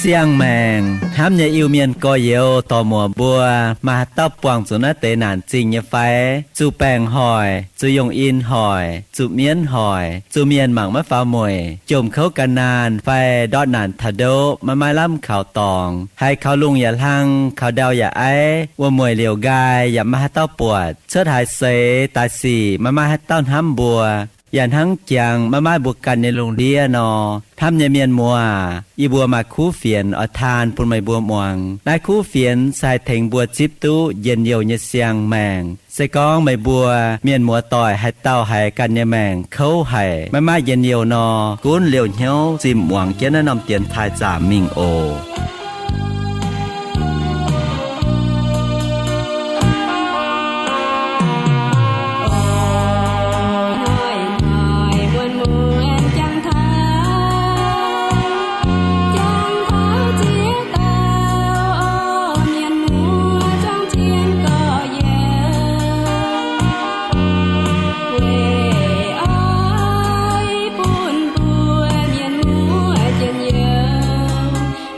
Siang-maengc hnamv nyei Iu-Mienh gorx-youz dorc muoc mbuo, maaih haaix dauh buangh zuqc naaiv deix naanc zingh nyei fai? Zuqc baengc hoic, zuqc yongh in hoic, zuqc mienv hoic, zuqc mienh mangc maiv faaux mueic, jomc kouv gan naanh fai ndortv naanc taux ndoqv maiv maaih lamh kaux dorngx, haiz kaux lungh yaac hlang, kaux ndau yaac aiv, wuom-mueic liouc nqaai yaac maiv maaih haaix dauh buatc, cuotv haaix seix daaih sic maiv maaih haaix dauh hnamv mbuo, yaac hnangv jangx maiv maaih mbuo ganh nyei lungh ndiev nor. Hnamv nyei mienh muoz, yie mbuo maaih kuv fienx oix taan bun meih mbuo muangx. Naaiv kuv fienx se haih tengx mbuo zipv duqv njien-youh nyei siang-maengc. Se gorngv meih mbuo mienh muoz-doic haaix dauh haiz ganh nyei maengc kouv haic, maiv maaih njien-youh nor, gunv liouh hnyouv zimh muangx jienv naaiv norm dienx taaih zaamc mingh oc.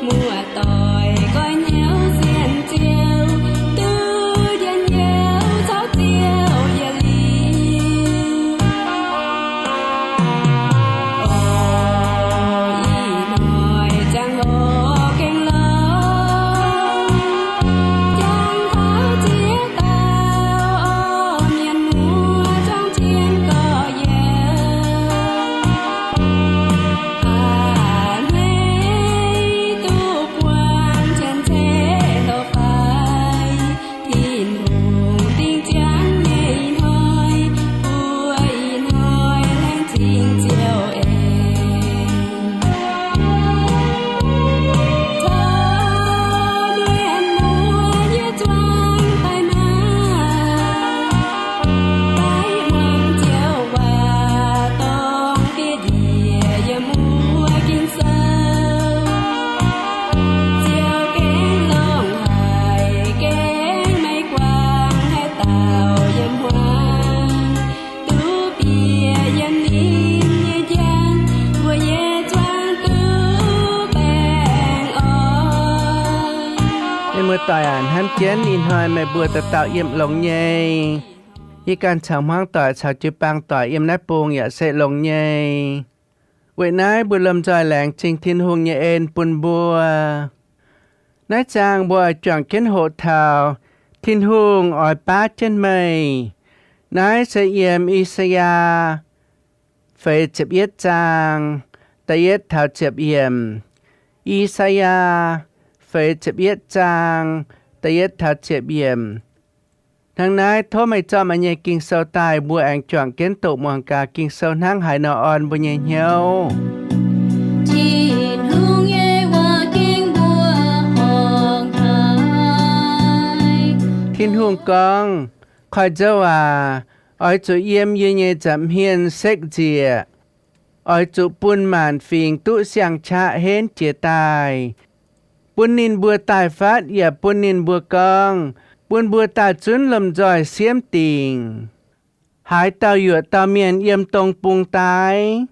Muoz-doic nqoi hnyouv sienx Ziouv, duqv njien-youh caux Ziouv yietc liuz. O ih hnoi ziangh hoc gengh lorz, jangx taux ziex dauh mienh muoz zorng zien gorx-youz. A'hneiv duqv buangv cien-ceqv loz-fai, Tin-Hungh dingh ziangx nyei hnoi, mbuo ih hnoi laengz zingh Ziouv eix. Tov mienh muoz yie zuangx daaih maah, daaih muangx Ziouv waac dorngx fiev njiec yiem wuov Ging-Sou. Ziouv gengh longc haic, gengh maiv guangc haaix dauh yiem hmuangx. Duqv bieqc yiem ninh nyei njang, mbuo yie zuangx duqv baengh orn. Mienh muoz-doic aac, hnamv jienv ih hnoi meih mbuo dauh dauh yiem longx nyei. Yie ganh caux hmuangv doic caux jiu-baang doic yiem naaiv bung yaac se longx nyei. Weic naaiv mbuo lomh nzoih laengz zingh Tin-Hungh nyei en bun mbuo. Naaiv zaang mbuo oix juangc jienv hoqc taux Tin-Hungh oix baav jienv meih. Naaiv se yiem I^saa^yaa feix ziepc yietv zaang da'yietv taux ziepc yiemc. I^saa^yaa feix ziepc yietv zaang da'yietv taux ziepc yiemc. Hnangv naaiv, tov meih zorqv meih nyei Ging-Sou daaih, mbuo aengx juangc jienv doqc muangx gaax Ging-Sou hnangv haaix nor orn mbuo nyei hnyouv. Tin-Hungh nyei waac ging mbuo horngc haic. Tin-Hungh gorngv, Koiv-Nzou aac, oix zuqc yiem yie nyei nza'hmien sekv nzieqc. Oix zuqc bun maanc fingx duqv siang-qaqv henv jiez daaih, bun ninh mbuo daaih fatv yaac bun ninh mbuo gorngv, bun mbuo daaih zunv lomh nzoih siemv dingc. Haaix dauh yuoqc dauh mienh yiem dong bung daaih,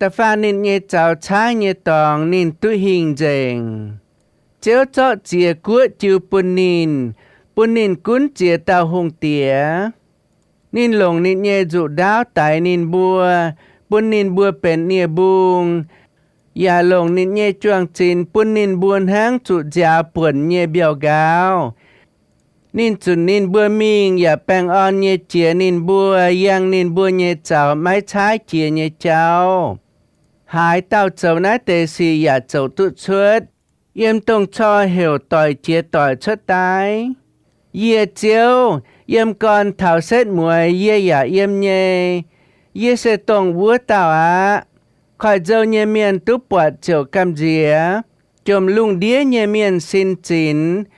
da'faanh ninh nyei zaux caaiv nyei dorngx ninh duqv hingh nzengc. Ziouv zorqv ziex guoqv jiu bun ninh, bun ninh gunv ziex dauh hungh diex. Ninh longc ninh nyei nzuqc ndaauv daix ninh mbuo, bun ninh mbuo benx nie-mbung, yaac longc ninh nyei juang-zinh bun ninh mbuo hnangv zuqc nziaaux buonc nyei mbiauh nqaauv. Ninh zunc ninh mbuo mingh yaac baengh orn nyei jiex ninh mbuo, yangh ninh mbuo nyei zaux maiv caaiv jiex nyei jauv. Haaix dauh zoux naaiv deix sic yaac zoux duqv cuotv. Yiem dongh cor heuc Doic Jiex Doic cuotv daaih. Yie, Ziouv, yiem gorn taux setv mueiz yie yaac yiem nyei. Yie se dongh wuov dauh aqv. Koiv-Nzou nyei mienh duqv buatc ziouc gamh nziex. Jomc lungh ndiev nyei mienh sin zinx.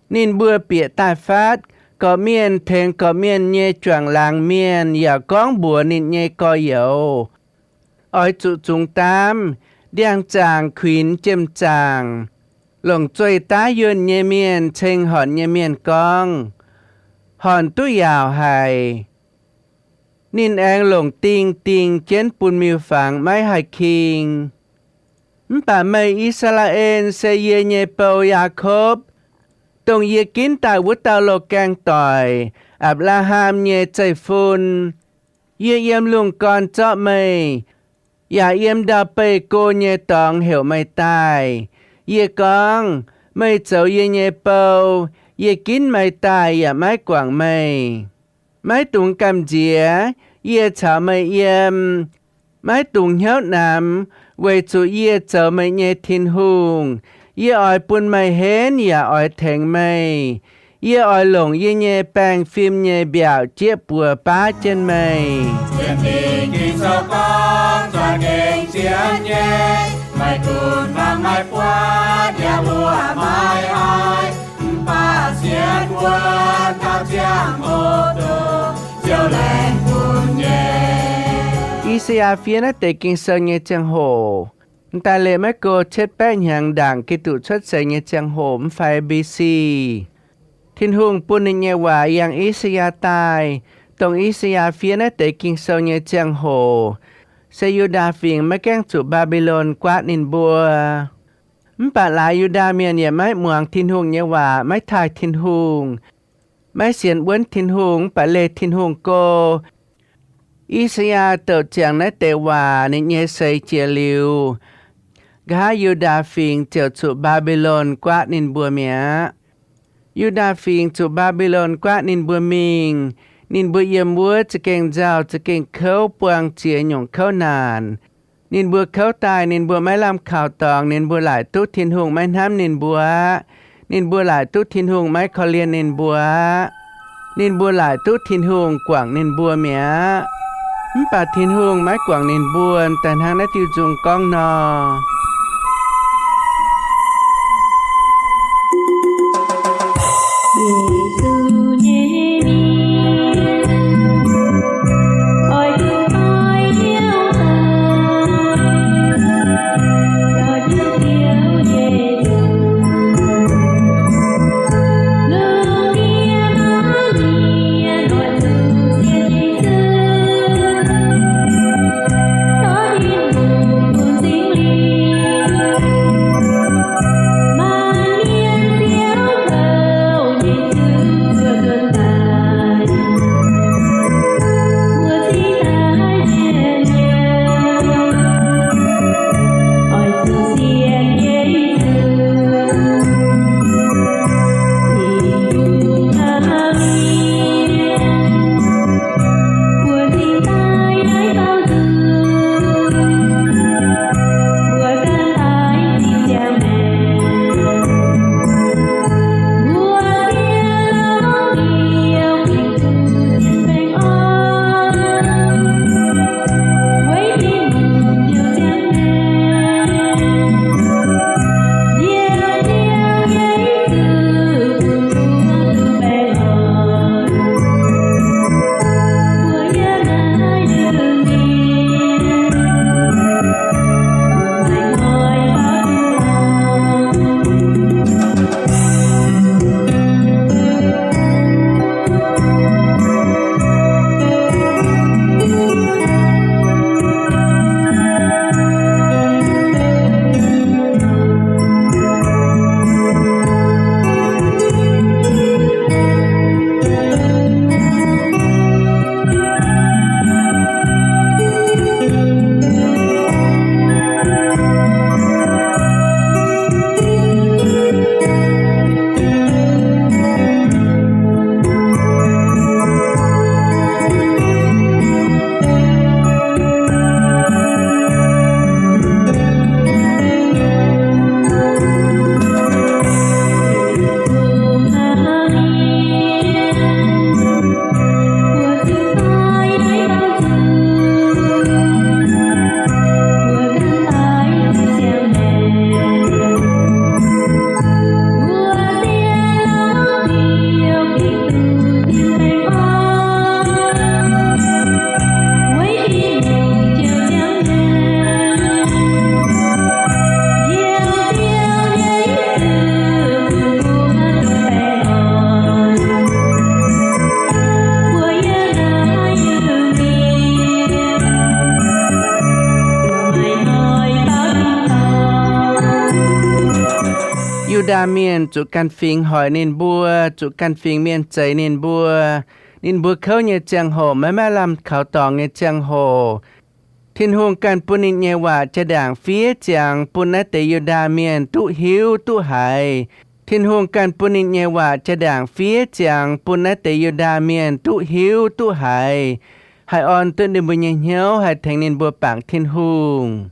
Ninh mbuo bieqc daaih fatv, gorqv-mienh tengx gorqv-mienh nyei juangc laangz mienh yaac gorngv mbuox ninh nyei gorx-youz, Oix zuqc zungx daamv. Ndiangx-zaangc kuinx jiem-zaangc, longc zueih daav yuonh nyei mienh ceng hornc nyei mienh gorngv, Hornc duqv yaauc haic. Ninh aengx longc ding ding jienv bun miuc-fangx maiv haih king. Mv baac meih, I^saa^laa^en, se yie nyei bou, Yaakopv, dongh yie ginv daaih wuov dauh loz-gaeng doic, Apc^laa^ham, nyei zeiv-fun. Yie yiem lungh gorn zorqv meih, yaac yiem ndau-beih go nyei dorngx heuc meih daaih. Yie gorngv, Meih zoux yie nyei bou. Yie ginv meih daaih yaac maiv guangc meih. Maiv dungx gamh nziex. Yie caux meih yiem. Maiv dungx hnyouv namx, weic zuqc yie zoux meih nyei Tin-Hungh. Yie oix bun meih henv yaac oix tengx meih. Yie oix longc yie nyei baengh fim nyei mbiaauc jieqv buoz baav jienv meih. I^saa^yaa fiev naaiv deix Ging-Sou nyei ziangh hoc, m'daaih leih maiv go cietv baeqv hnyangx ndaangc Giduc cuotv seix nyei ziangh hoc mv fai B.C. Tin-Hungh bun ninh nyei waac yangh I^saa^yaa daaih, dongh I^saa^yaa fiev naaiv deix Ging-Sou nyei ziangh hoc, se Yu^ndaa Fingx maiv gaengh zuqc Mbaa^mbi^lon guaatv ninh mbuo. Mv baac laaix Yu^ndaa Mienh yaac maiv muangx Tin-Hungh nyei waac, maiv taaih Tin-Hungh, maiv sienx wuonv Tin-Hungh, mv baac leih Tin-Hungh go. I^saa^yaa douc ziangx naaiv deix waac ninh nyei seix jiex liuz, nqa'haav Yu^ndaa Fingx ziouc zuqc Mbaa^mbi^lon guaatv ninh mbuo mi'aqv. Yu^ndaa Fingx zuqc Mbaa^mbi^lon guaatv ninh mbuo mingh. Ninh mbuo yiem wuov za'gengh nzauh, za'gengh kouv, buang ziex nyungc kouv naanc. Ninh mbuo kouv daaih, ninh mbuo maiv lamh kaux dorngx. Ninh mbuo laaic duqv Tin-Hungh maiv hnamv ninh mbuo aqv. Ninh mbuo laaic duqv Tin-Hungh maiv korv-lienh ninh mbuo aqv. Ninh mbuo laaic duqv Tin-Hungh guangc ninh mbuo mi'aqv. Mv baac Tin-Hungh maiv guangc ninh mbuo daaih hnangv naaiv diuh nzung gorngv nor. Yu^ndaa Mienh zuqc ganh fingx hoic ninh mbuo, zuqc ganh fingx mienh zeix ninh mbuo. Ninh mbuo kouv nyei ziangh hoc, maiv maaih lamh kaux dorngx nyei ziangh hoc, Tin-Hungh ganh bun ninh nyei waac jaa-ndaangc fiev ziangx bun naaiv deix Yu^ndaa Mienh duqv hiuv duqv haiz. Tin-Hungh ganh bun ninh nyei waac jaa-ndaangc fiev ziangx bun naaiv deix Yu^ndaa Mienh duqv hiuv duqv haiz, haih orn duqv ninh mbuo nyei hnyouv, haih tengx ninh mbuo bangc Tin-Hungh.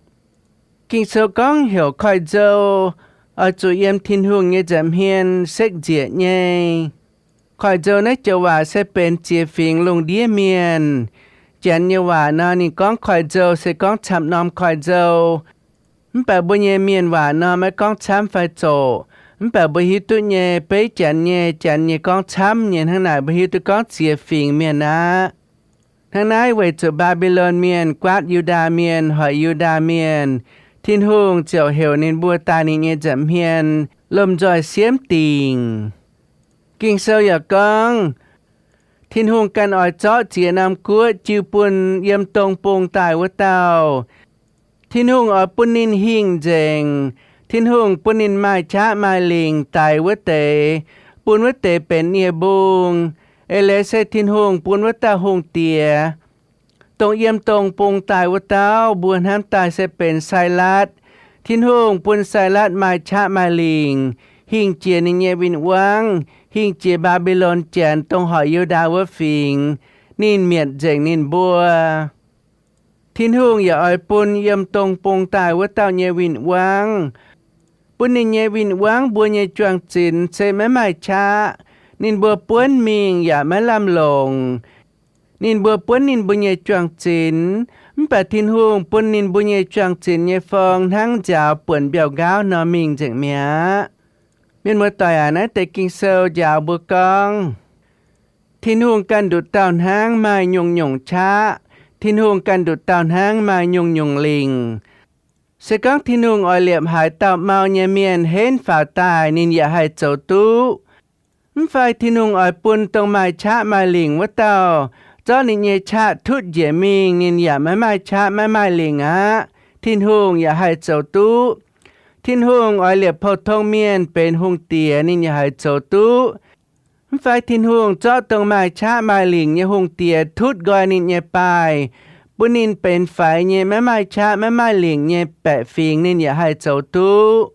Ging-Sou gorngv heuc koiv-nzou oix zuqc yiem Tin-Hungh nyei nza'hmien sekv nzieqc nyei. Koiv-nzou naaiv joux waac se benx ziex fingx lungh ndiev mienh. Janx nyei waac nor, ninh gorngv koiv-nzou se gorngv camv norm koiv-nzou. Mv baac mbuo nyei mienh waac nor, maiv gorngv camv fai zoqc. Mv baac mbuo hiuv duqv nyei, beiv Janx nyei, Janx nyei gorngv camv nyei. Hnangv naaic mbuo hiuv duqv gorngv ziex fingx mienh aqv. Hnangv naaiv, weic zuqc Mbaa^mbi^lon Mienh guaatv Yu^ndaa Mienh, hoic Yu^ndaa Mienh, Tin-Hungh ziouc heuc ninh mbuo daaih ninh nyei nza'hmien lomh nzoih siemv dingc. Ging-Sou yaac gorngv, Tin-Hungh ganh oix zorqv ziex norm guoqv jiu bun yiem dong bung daaih wuov dauh. Tin-Hungh oix bun ninh hingh nzengc. Tin-Hungh bun ninh maaih qaqv maaih lingc daix wuov deix, bun wuov deix benx nie-mbung. Eix leiz se Tin-Hungh bun wuov dauh hungh diex, dongh yiem dong bung daaih wuov dauh, mbuo hnamv daaih se benx Sailatv. Tin-Hungh bun Sailatv maaih qaqv maaih lingc, hingh jiex ninh nyei win-wangv, hingh jiex Mbaa^mbi^lon Janx, dongh hoic Yu^ndaa wuov fingx, ninh mietc nzengc ninh mbuo. Tin-Hungh yaac oix bun yiem dong bung daaih wuov dauh nyei win-wangv, bun ninh nyei win-wangv mbuo nyei juang-zinx se maiv maaih qaqv. Ninh mbuo buonv mingh yaac maiv lamh longc. Ninh mbuo buonv ninh mbuo nyei juang-zinx, mv baac Tin-Hungh bun ninh mbuo nyei juang-zinx nyei forng hnangv nziaaux buonc mbiauh nqaauv nor mingh nzengc mi'aqv. Mienh muoz-doic aac, naaiv deix Ging-Sou njaaux mbuo gorngv, Tin-Hungh ganh nduqc dauh hnangv maaih nyungc-nyungc qaqv. Tin-Hungh ganh nduqc dauh hnangv maaih nyungc-nyungc lingc. Se gorngv Tin-Hungh oix liepc haiz dauh mau nyei mienh henv faaux daaih, ninh yaac haih zoux duqv. Mv fai Tin-Hungh oix bun dongh maaih qaqv maaih lingc wuov dauh zorqv ninh nyei qaqv tutv njiec mingh, ninh yaac maiv maaih qaqv maiv maaih lingc aqv. Tin-Hungh yaac haih zoux duqv. Tin-Hungh oix liepc pou-tong mienh benx hungh diex, ninh yaac haih zoux duqv. Mv fai Tin-Hungh zorqv dongh maaih qaqv maaih lingc nyei hungh diex tutv nqoi ninh nyei baaih, bun ninh benx faix nyei, maiv maaih qaqv maiv maaih lingc nyei baeqc fingx, ninh yaac haih zoux duqv.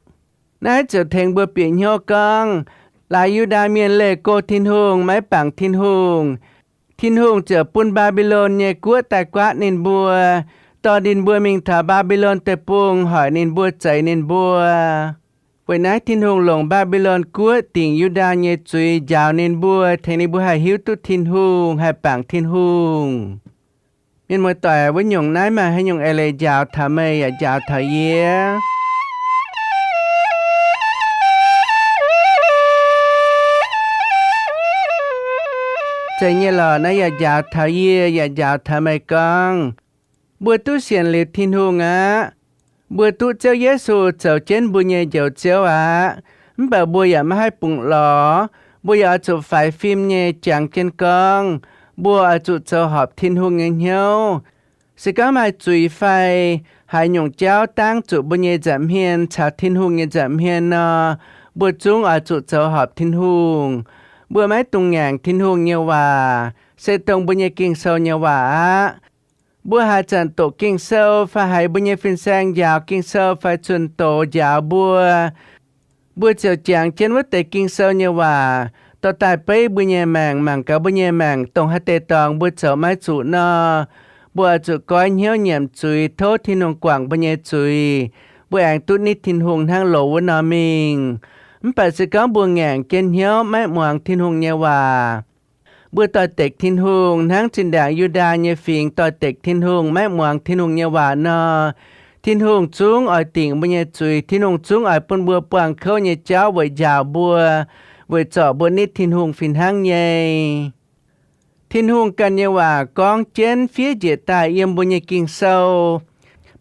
Naaiv ziouc tengx mbuo bieqc hnyouv gorngv, laaix Yu^ndaa Mienh leih go Tin-Hungh, maiv bangc Tin-Hungh, Tin-Hungh ziouc bun Mbaa^mbi^lon nyei guoqv daaih guaatv ninh mbuo, dorh ninh mbuo mingh taux Mbaa^mbi^lon Deic-Bung, hoic ninh mbuo, zeix ninh mbuo. Weic naaiv Tin-Hungh longc Mbaa^mbi^lon guoqv dingc Yu^ndaa nyei zuiz, njaaux ninh mbuo, tengx ninh mbuo haih hiuv duqv Tin-Hungh, haih bangc Tin-Hungh. Mienh muoz-doic, wuov nyungc naaiv maaih haaix nyungc eix leiz njaaux taux meih yaac njaaux taux yie? Zeiz nyei lorqc, naaiv yaac njaaux taux yie, yaac njaaux taux meih gorngv, mbuo duqv sienx liuz Tin-Hungh aqv. Mbuo duqv Ziouv Yesu zoux jienv mbuo nyei Njoux Ziouv aqv. Mv baac mbuo yaac maiv haih bungx lorz. Mbuo yaac oix zuqc faix fim nyei jangx jienv gorngv, mbuo oix zuqc zoux horpc Tin-Hungh nyei hnyouv. Se gorngv maaih zuiz fai haaix nyungc jauv dangv zuqc mbuo nyei nza'hmien caux Tin-Hungh nyei nza'hmien nor, mbuo zungv oix zuqc zoux horpc Tin-Hungh. Mbuo maiv dungx ngaengc Tin-Hungh nyei waac, se dongh mbuo nyei Ging-Sou nyei waac aqv. Mbuo haaix zanc doqc Ging-Sou fai haiz mbuo nyei fin-saeng njaaux Ging-Sou fai zunh doz njaaux mbuo, mbuo ziouc jangx jienv wuov deix Ging-Sou nyei waac dorh daaih beiv mbuo nyei maengc, mangc gaax mbuo nyei maengc dongh haaix deix dorngx mbuo zoux maiv zuqc nor, mbuo oix zuqc goiv hnyouv nyiemc zuiz, tov Tin-Hungh guangc mbuo nyei zuiz, mbuo aengx duqv nitv Tin-Hungh hnangv loz wuov nor mingh. Mv baac se gorngv mbuo ngaengc jienv hnyouv maiv muangx Tin-Hungh nyei waac, mbuo doix-dekc Tin-Hungh hnangv zinh ndaangc Yu^ndaa nyei fingx doix-dekc Tin-Hungh, maiv muangx Tin-Hungh nyei waac nor, Tin-Hungh zungv oix dingc mbuo nyei zuiz. Tin-Hungh zungv oix bun mbuo buangh kouv nyei jauv weic njaaux mbuo, weic zorc mbuo nitv Tin-Hungh fih hnangv nyei. Tin-Hungh ganh nyei waac gorngv jienv fiev njiec daaih yiem mbuo nyei Ging-Sou.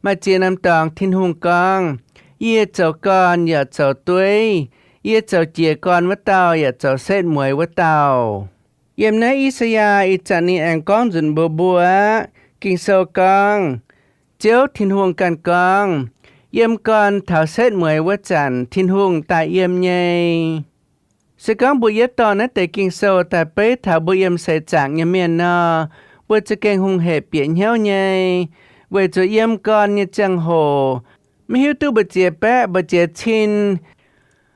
Maaih ziex norm dorngx Tin-Hungh gorngv, Yie zoux gorn yaac zoux dueiv, yie zoux jiez gorn wuov dauh yaac zoux setv mueiz wuov dauh. Yiem naaiv I^saa^yaa ih zanc ninh aengx gorngv nzunc mbuox mbuo aqv. Ging-Sou gorngv, Ziouv Tin-Hungh ganh gorngv, Yiem gorn taux setv mueiz wuov zanc Tin-Hungh daaih yiem nyei. Se gorngv mbuo yietv dorh naaiv deix Ging-Sou daaih beiv taux mbuo yiem seix zaangc nyei mienh nor, mbuo za'gengh hungh hec bieqc hnyouv nyei. Weic zuqc yiem gorn nyei ziangh hoc, maiv hiuv duqv mbu'ziex baeqv mbu'ziex cin,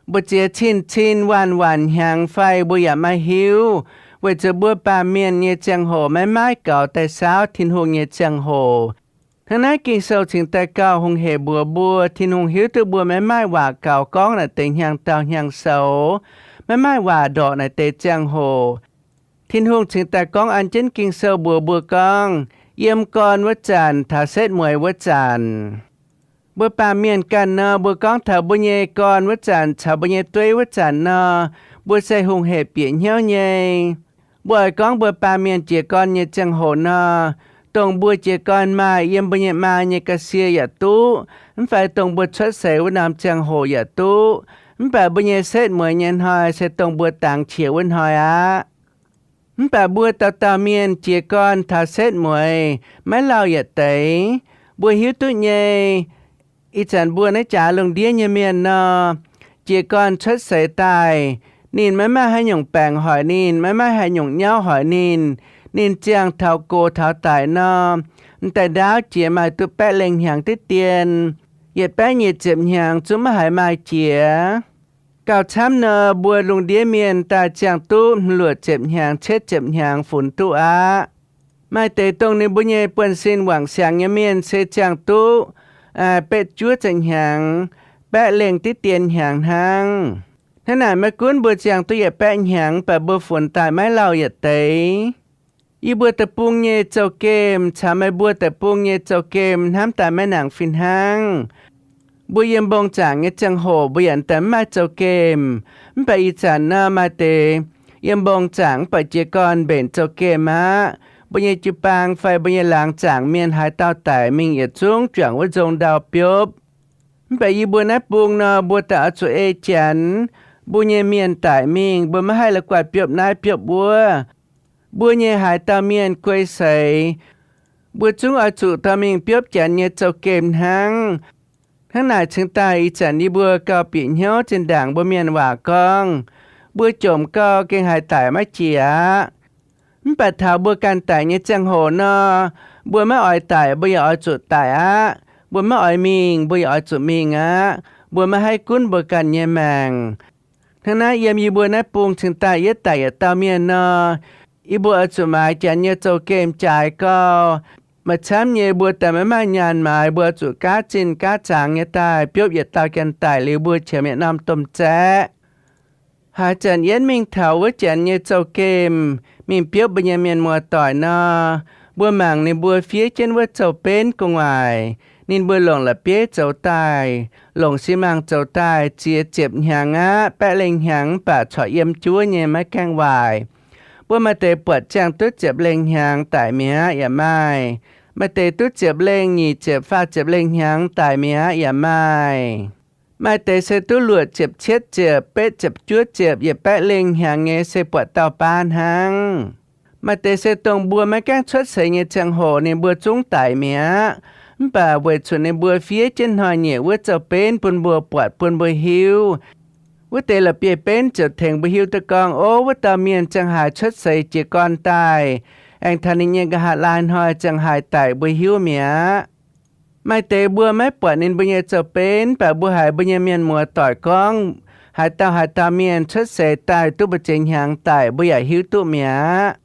mbu'ziex cin-cin waanc-waanc hnyangx fai mbuo yaac maiv hiuv, weic zuqc mbuo baamh mienh nyei ziangh hoc maiv maaih gaux daaih saauv Tin-Hungh nyei ziangh hoc. Hnangv naaiv Ging-Sou cingx daaih gauh hungh hec mbuox mbuo, Tin-Hungh hiuv duqv mbuo maiv maaih waac gaux gorngv naaic deix hnyangx-daauh hnyangx-soux, maiv maaih waac ndorqc naaic deix ziangh hoc. Tin-Hungh cingx daaih gorngv an jienv Ging-Sou mbuox mbuo gorngv, yiem gorn wuov zanc taux setv mueiz wuov zanc. Mbuo baamh mienh ganh nor, mbuo gorngv taux mbuo nyei gorn wuov zanc caux mbuo nyei dueiv wuov zanc nor, mbuo se hungh hec bieqc hnyouv nyei. Mbuo oix gorngv mbuo baamh mienh jiez gorn nyei ziangh hoc nor, dongh mbuo jiez gorn maaih yiem mbuo nyei maa nyei ga'sie yaac duqv, mv fai dongh mbuo cuotv seix wuov norm ziangh hoc yaac duqv, mv baac mbuo nyei setv mueiz nyei hnoi se dongh mbuo dangx qiex wuov hnoi aqv. Mv baac mbuo dauh dauh mienh jiez gorn taux setv mueiz maiv lauh yietc deix. Mbuo hiuv duqv nyei, ih zanc mbuo naaiv jaax lungh ndiev nyei mienh nor, jiez gorn cuotv seix daaih, ninh maiv maaih haaix nyungc baengc hoic ninh, maiv maaih haaix nyungc nyauv hoic ninh. Ninh ziangh taux gox taux daic nor, m'daaih ndaauv jiex maaih duqv baeqv lengh hnyangx diqv dien, yietc baeqv nyic ziepc hnyangx zungv maiv haiz maaih jiex. Gauh camv nor, mbuo lungh ndiev mienh daaih ziangh duqv hmz luoqc ziepc hnyangx, cietv ziepc hnyangx funx duqv aqv. Maaih deix dongh ninh mbuo nyei buonv-sin wangc siangx nyei mienh se ziangh duqv betv juov ziepc hnyangx, baeqv lengh diqv dien hnyangx hnangv. Hnangv naaic, maiv gunv mbuo ziangh duqv yietc baeqv hnyangx, mv baac mbuo funx daaih maiv lauh yietc deix. Yie mbuo deic-bung nyei zouv-gemh caux meih mbuo deic-bung nyei zouv-gemh hnamv daaih maiv nangc fih hnangv. Mbuo yiem mbong zaangc nyei ziangh hoc mbuo yaac daaih maiv maaih zouv-gemh. Mv baac ih zanc nor maaih deix yiem mbong zaangc mv baac jiez gorn mbenc zouv-gemh aqv. Mbuo nyei jiu-baang fai mbuo nyei laangz zaangc mienh haaix dauh daic mingh yietc zungv juangc wuov nzong ndau biopv. Mv baac yie mbuo naaiv bung nor, mbuo daaih oix zuqc ei Janx mbuo nyei mienh daic mingh, mbuo maiv haih la'guaih biopv naaiv biopv wuov. Mbuo nyei haaix dauh mienh guei seix, mbuo zungv oix zuqc dorh mingh biopv Janx nyei zouv-gemh hnangv. Hnangv naaic cingx daaih ih zanc yie mbuo gauh bieqc hnyouv zinh ndaangc mbuo mienh waac gorngv, mbuo jomc gau gengh haaix daic maiv jiex aqv. Mv baac taux mbuo ganh daic nyei ziangh hoc nor, mbuo maiv oix daic mbuo yaac oix zuqc daic aqv. Mbuo maiv oix mingh mbuo yaac oix zuqc mingh aqv. Mbuo maiv haih gunv mbuo ganh nyei maengc. Hnangv naaiv yiem yie mbuo naaiv bung cingx daaih yietv daic yietc dauh mienh nor, yie mbuo oix zuqc maaiz Janx nyei zouv-gemh jaaix gau. Maaih camv nyei mbuo daaih maiv maaih nyaanh maaiz, mbuo oix zuqc gaav zinh gaav zangx nyei daaih biopv yietc dauh janx daic liuz mbuo qiemx yietc norm domh zaeqv. Haaix zanc yietv mingh taux wuov Janx nyei zouv-gemh mingh biopv mbuo nyei mienh muoz-doic nor, mbuo mangc ninh mbuo fiev jienv wuov zouv-benv gu'nguaaic. Ninh mbuo longc la'bieiv zoux daaih, longc si maangh zoux daaih, ziex ziepc hnyangx aqv, baeqv lengh hnyangx mv baac corc yiem juov nyei, maiv gaengh waaic. Mbuo maaih deix buatc ziangh duqv ziepc lengh hnyangx daic mi'aqv yaac maaih. Maaih deix duqv ziepc lengh, nyic ziepc, faah ziepc lengh hnyangx daic mi'aqv yaac maaih. Maaih deix se duqv luoqc ziepc, cietv ziepc, betv ziepc, juov ziepc, yietc baeqv lengh hnyangx nyei se buatc dauh baav hnangv. Maaih deix se dongh mbuo maiv gaengh cuotv seix nyei ziangh hoc ninh mbuo zungv daic mi'aqv. Mv baac weic zuqc ninh mbuo fiev jienv hnoi-nyieqc wuov zouv-benv bun mbuo buatc bun mbuo hiuv, wuov deix la'bieiv-benv ziouc tengx mbuo hiuv duqv gorngv, ov, wuov dauh mienh ziangh haaix cuotv seix jiez gorn daaih, aengx taux ninh nyei nqa'haav laai hnoi ziangh haaix daic mbuo hiuv mi'aqv. Maaih deix mbuo maiv buatc ninh mbuo nyei zouv-benv, mv baac mbuo haiz mbuo nyei mienh muoz-doic gorngv, haaix dauh haaix dauh mienh cuotv seix daaih duqv mbu'ziex hnyangx daic, mbuo yaac hiuv duqv mi'aqv.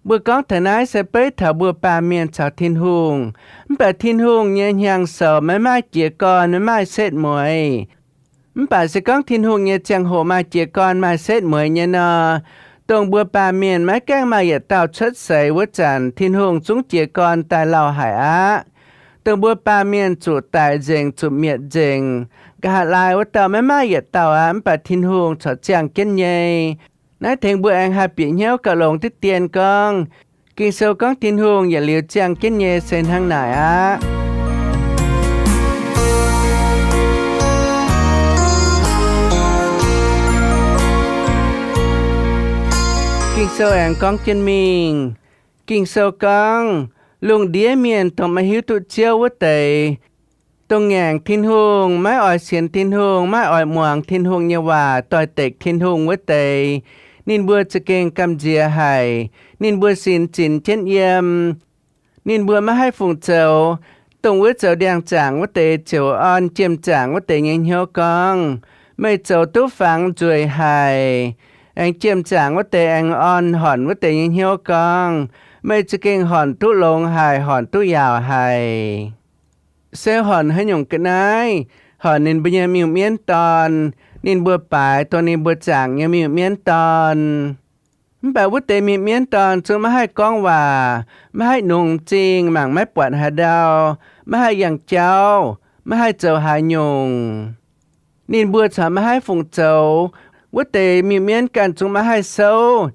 Mbuo gorngv taux naaiv se beiv taux mbuo baamh mienh caux Tin-Hungh. Mv baac Tin-Hungh nyei hnyangx-soux maiv maaih jiez gorn, maiv maaih setv mueiz. Mv baac se gorngv Tin-Hungh nyei ziangh hoc maaih jiez gorn maaih setv mueiz nyei nor, dongh mbuo baamh mienh maiv gaengh maaih yietc dauh cuotv seix wuov zanc, Tin-Hungh zungv jiez gorn daaih lauh haic aqv. Dongh mbuo baamh mienh zuqc daic nzengc, zuqc mietc nzengc, nqa'haav laai wuov dauh maiv maaih yietc dauh aqv, mv baac Tin-Hungh corc ziangh jienv nyei. Naaiv tengx mbuo aengx haih bieqc hnyouv gauh longx diqv dien gorngv, Ging-Sou gorngv Tin-Hungh yietc liuz ziangh jienv nyei se hnangv naaic aqv. Ging-Sou aengx gorngv jienv mingh. Ging-Sou gorngv, lungh ndiev mienh dongh maiv hiuv duqv Ziouv wuov deix, Dongh ngaengc Tin-Hungh, maiv oix sienx Tin-Hungh, maiv oix muangx Tin-Hungh nyei waac, doix-dekc Tin-Hungh wuov deix, ninh mbuo za'gengh gamh nziex haic. Ninh mbuo sinx zinx jienv yiem. Ninh mbuo maiv haih fungc zoux. Dongh wuov zoux ndiangx-zaangc wuov deix ziouc orn jiem-zaangc wuov deix nyei hnyouv gorngv, meih zoux duqv fangx nzueic haic. Aengx jiem-zaangc wuov deix aengx orn hornc wuov deix nyei hnyouv gorngv, meih za'gengh hornc duqv longx haic, hornc duqv yaauc haic. Se hornc haaix nyungc ga'naaiv? Hornc ninh mbuo nyei miuc-mienv dorn, ninh mbuo baaix dongh ninh mbuo zaangc nyei miuc-mienv dorn. Mv baac wuov deix miuc-mienv dorn zungv maiv haih gorngv waac, maiv haih nungx m'zing, mangc maiv buatc haaix ndau, maiv haih yangh jauv, maiv haih zoux haaix nyungc. Ninh mbuo corc maiv haih fungc zoux. Wuov deix miuc-mienv ganh zungv maiv haih souv.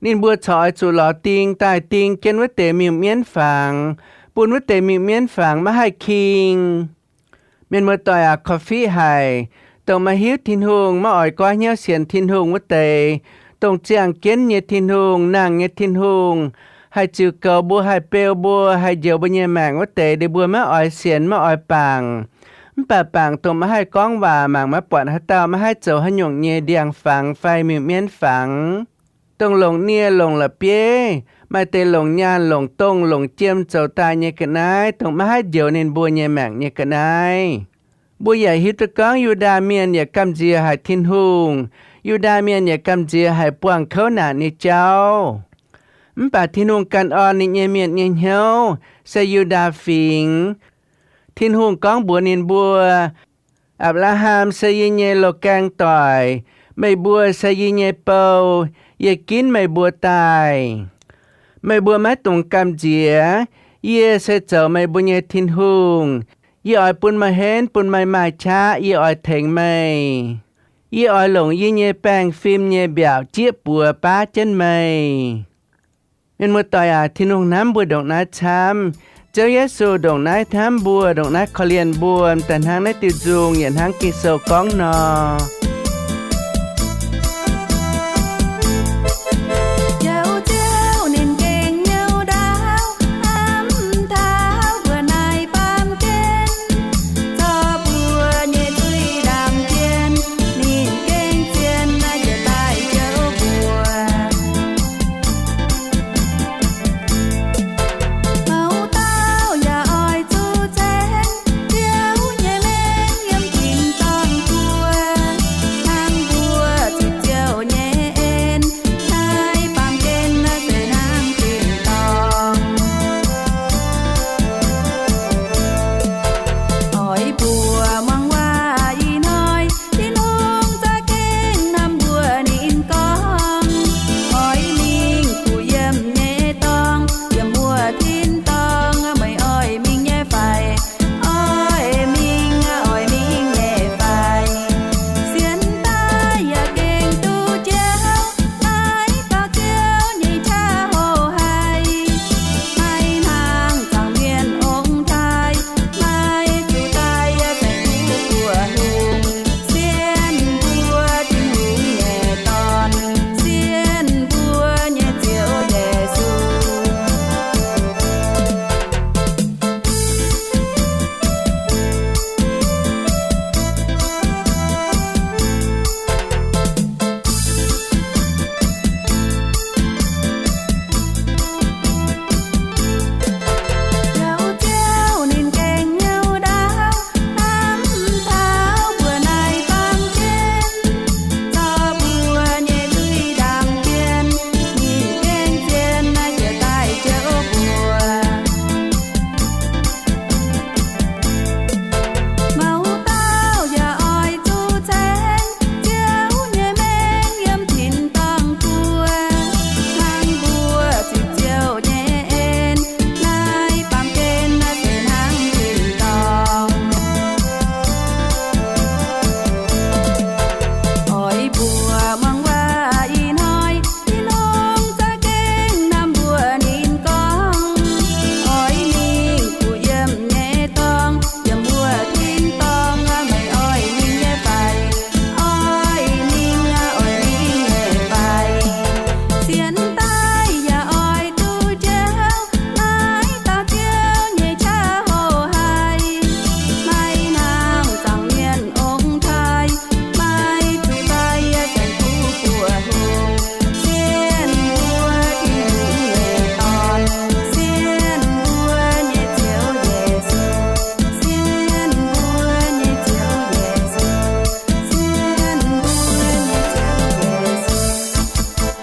Ninh mbuo corc oix zuqc lorz ding daaih ding jienv wuov deix miuc-mienv fangx, bun wuov deix miuc-mienv fangx maiv haih king. Mienh muoz-doic aac, korv-fiqv haic. Dongh maiv hiuv Tin-Hungh, maiv oix goiv hnyouv sienx Tin-Hungh wuov deix, dongh ziangh jienv nyei Tin-Hungh, nangh nyei Tin-Hungh, haih ziux goux mbuo, haih beu mbuo, haih njoux mbuo nyei maengc wuov deix, ninh mbuo maiv oix sienx, maiv oix bangc. Mv baac bangc dongh maiv haih gorngv waac, mangc maiv buatc haaix dauh, maiv haih zoux haaix nyungc nyei ndiangx-fangx fai miuc-mienv fangx, dongh longc nie longc la'bieiv, maaih deix longc nyaanh, longc dongh, longc jiem zoux daaih nyei ga'naaiv, dongh maiv haih njoux ninh mbuo nyei maengc nyei ga'naaiv. Mbuo yaac hiuv duqv gorngv Yu^ndaa Mienh yaac gamh nziex haic Tin-Hungh. Yu^ndaa Mienh yaac gamh nziex haic buangh kouv naanc nyei jauv. Mv baac Tin-Hungh ganh orn ninh nyei mienh nyei hnyouv, se Yu^ndaa Fingx. Tin-Hungh gorngv mbuox ninh mbuo, Apc^laa^ham se yie nyei loz-gaeng doic. Meih mbuo se yie nyei bou. Yie ginv meih mbuo daaih. Meih mbuo maiv dungx gamh nziex. Yie se zoux meih mbuo nyei Tin-Hungh. Yie oix bun meih henv, bun meih maaih qaqv. Yie oix tengx meih. Yie oix longc yie nyei baengh fim nyei mbiaauc jieqv buoz baav jienv meih. Mienh muoz-doic aac, Tin-Hungh hnamv mbuo ndongc naaiv camv. Ziouv Yesu ndongc naaiv hnamv mbuo, ndongc naaiv korv-lienh mbuo, m'daaih hnangv naaiv diuh nzung, yietc hnangv Ging-Sou gorngv nor. Ziouv, Ziouv ninh gengh hnyouv ndaauv, hnamv taux mbuo naaiv baamh gen, zorqv mbuo nyei zuiz ndaamv jienv, ninh gengh zien naaiv njiec daaih njoux mbuo. Mouv dauh yaac oix zuqc cenx Ziouv nyei mengh yiem tin-dorngh mbuo.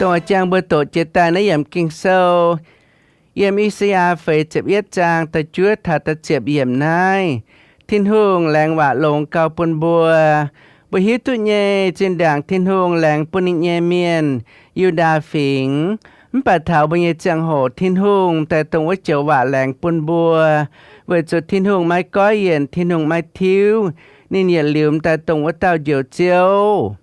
Dongh a'jang mbuo doqc jiex daaih naaiv yiemc Ging-Sou, yiem I^saa^yaa feix ziepc yietv zaang da'juov taux da'ziepc yiemc naaiv, Tin-Hungh laengz waac longx gau bun mbuo. Mbuo hiuv duqv nyei, zinh ndaangc Tin-Hungh laengz bun ninh nyei mienh, Yu^ndaa Fingx. Mv baac taux mbuo nyei ziangh hoc Tin-Hungh daaih dongh wuov joux waac laengz bun mbuo, weic zuqc Tin-Hungh maiv goiv yienc, Tin-Hungh maiv tiuv, ninh yietc liuz m'daaih dongh wuov dauh Njoux Ziouv.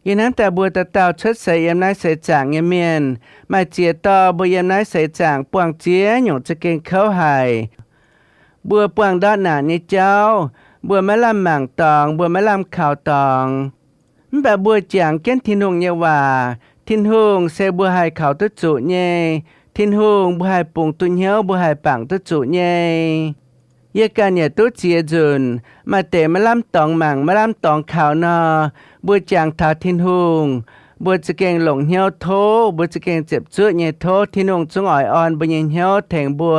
Yie hnamv daaih mbuo dauh dauh cuotv seix yiem naaiv seix zaangc nyei mienh, maaih ziex dorh mbuo yiem naaiv seix zaangc buangh ziex nyungc za'gengh kouv haic. Mbuo buangh ndortv naanc nyei jauv, mbuo maiv lamh mangc dorngx, mbuo maiv lamh kaux dorngx. Mv baac mbuo jangx jienv Tin-Hungh nyei waac, Tin-Hungh se mbuo haih kaux duqv zuqc nyei. Tin-Hungh mbuo haih bungx duqv hnyouv, mbuo haih bangc duqv zuqc nyei. Yie ganh yaac duqv ziex nzunc, maaih deix maiv lamh dorngx mangc, maiv lamh dorngx kaux nor, mbuo jangx taux Tin-Hungh, mbuo za'gengh longc hnyouv tov, mbuo za'gengh ziepc zuoqv nyei tov Tin-Hungh zungv oix orn mbuo nyei hnyouv tengx mbuo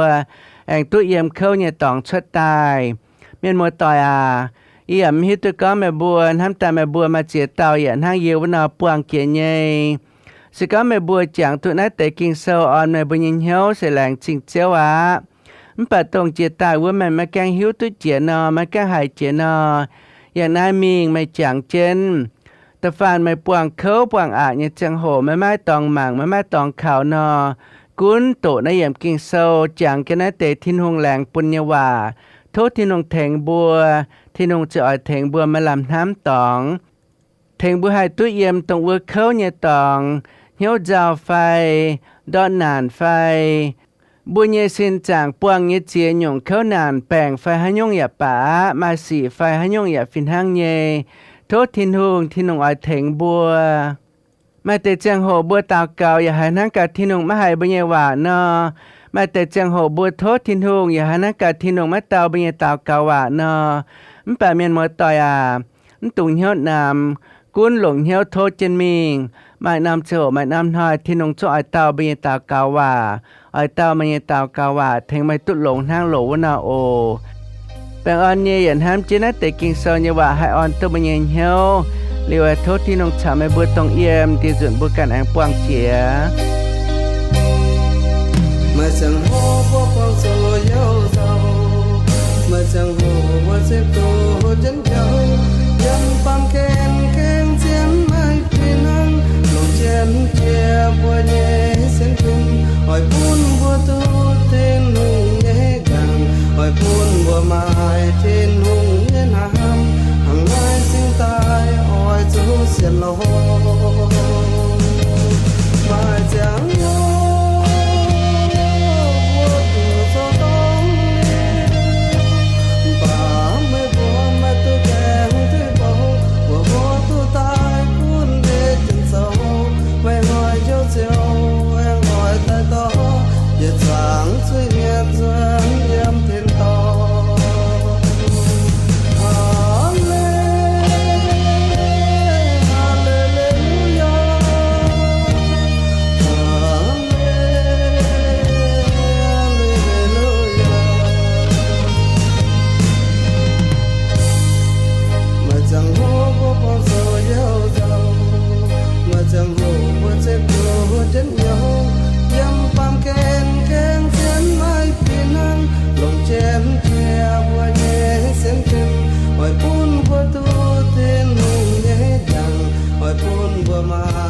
aengx duqv yiem kouv nyei dorngx cuotv daaih. Mienh muoz-doic aac, yie yaac mv hiuv duqv gorngv meih mbuo hnamv daaih meih mbuo maaih ziex dauh yaac hnangv yie wuov nor buangh jiex nyei. Se gorngv meih mbuo jangx duqv naaiv deix Ging-Sou orn meih mbuo nyei hnyouv se laengz zingh Ziouv aqv. Mv baac dongh jiex daaih wuov meih maiv gaengh hiuv duqv jiex nor, maiv gaengh haiz jiex nor, yangh naaiv mingh meih jangx jienv. Da'faanh meih buangh kouv buangh aqc nyei ziangh hoc, maiv maaih dorngx mangc, maiv maaih dorngx kaux nor, gunv doqc naaiv yiemc Ging-Sou, jangx jienv naaiv deix Tin-Hungh laengz bun nyei waac. Tov Tin-Hungh tengx mbuo, Tin-Hungh ziouc oix tengx mbuo maaih lamh hnamv dorngx, tengx mbuo haih duqv yiem dongh wuov kouv nyei dorngx, hnyouv nzauh fai, ndortv naanc fai, mbuo nyei sin zaangc buangh nyei ziex nyungc kouv naanc, baengc fai haaix nyungc yaac baac aqv, maaih sic fai haaix nyungc yaac fih hnangv nyei. Tov Tin-Hungh, Tin-Hungh oix tengx mbuo. Maaih deix ziangh hoc mbuo daux gaux yaac haiz hnangv gaax Tin-Hungh maiv haiz mbuo nyei waac nor. Maaih deix ziangh hoc mbuo tov Tin-Hungh yaac haiz hnangv gaax Tin-Hungh maiv dau mbuo nyei daux gaux waac nor. Mv baac mienh muoz-doic aac, mv dungx hnyouv namx, gunv longc hnyouv tov jienv mingh. Maaih norm ziangh hoc maaih norm hnoi Tin-Hungh zungv oix dau mbuo nyei daux gaux waac, oix dau meih nyei daux gaux waac tengx meih duqv longx hnangv loz wuov nor oc. Baengh orn nyei yaac hnamv jienv naaiv deix Ging-Sou nyei waac haih orn duqv meih nyei hnyouv. Liuz aeqv, tov Tin-Hungh caux meih mbuo dongh yiem, diex nzunc mbuo ganh aengx buangh jiex. Maaih ziangh hoc mbuo buangh zuqc youh nzauh, maaih ziangh hoc mbuo zipv duqv jienv jauv, yiem baamh gen gaengh zien maiv fih hnangv, longc jienv jiex mbuo nyei sienx fim, oix bun mbuo duqv Tin-Hungh nyei jangx, oix bun mbuo maaih Tin-Hungh nyei hnamv, hnangv naaiv cingx daaih oix zuqc sienx lorz. Maaih ziangh hoc mbuo zuqc zoux dorngc, mv baac meih mbuo maiv duqv gaengh duqv bouh, mbuo mbuo duqv daaih bun deix janx zoux. Meih hnoi njoux Ziouv aengx oix daaih dorh yietc zungv zuiz-mietc nzuonx yiem tin-dorngh. Haa-le, haa-le-le-lu-yaa, haa-le, haa-le-le-lu-yaa. Maaih ziangh hoc mbuo buangh zuqc youh nzauh, maaih ziangh hoc mbuo zipv duqv jienv youh, yiem baamh gen gaengh zien maiv fih hnangv, longc jienv jiex mbuo nyei sienx fim, oix bun mbuo duqv Tin-Hungh nyei jangx, oix bun mbuo maaih